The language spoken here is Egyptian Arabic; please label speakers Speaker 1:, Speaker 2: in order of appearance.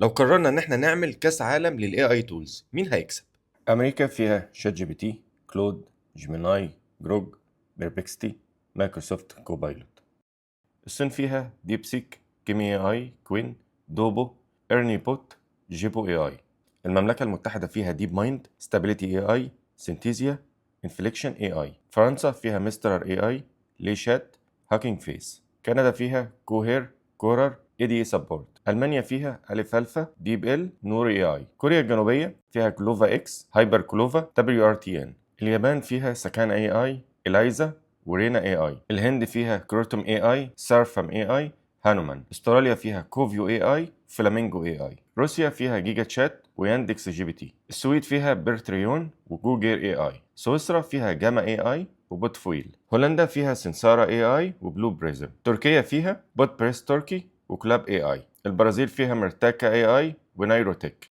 Speaker 1: لو قررنا ان احنا نعمل كاس عالم لل AI tools، مين هيكسب؟
Speaker 2: امريكا فيها شات جي بي تي، كلود، جيميناي، جروج، بيربكستي، مايكروسوفت كوبايلوت. الصين فيها ديب سيك، كيمي اي اي، كوين، دوبو، ارني بوت، جيبو اي اي. المملكة المتحدة فيها ديب مايند، ستابيليتي اي اي، سينتيزيا، انفليكشن اي اي. فرنسا فيها مستر اي اي، لي شات، هاكينج فيس. كندا فيها كوهير، كورر، اي دي سبورت. المانيا فيها الف الفا، ديب ال، نور اي اي. كوريا الجنوبية فيها كلوفا اكس، هايبر كلوفا، دبليو ار تي ان. اليابان فيها سكان اي اي، اليزا، ورينا اي اي. الهند فيها كروتوم اي اي، سارفم اي اي، هانومان. استراليا فيها كوفيو اي اي، فلامينجو اي اي. روسيا فيها جيجا تشات وياندكس جي بي تي. السويد فيها بيرتريون وجوجل اي اي. سويسرا فيها جاما اي اي وبوت فويل. هولندا فيها سنسارا اي اي وبلو بريزم. تركيا فيها بوت بريس تركي وكلاب اي اي. البرازيل فيها مرتاكا اي اي ونايروتك.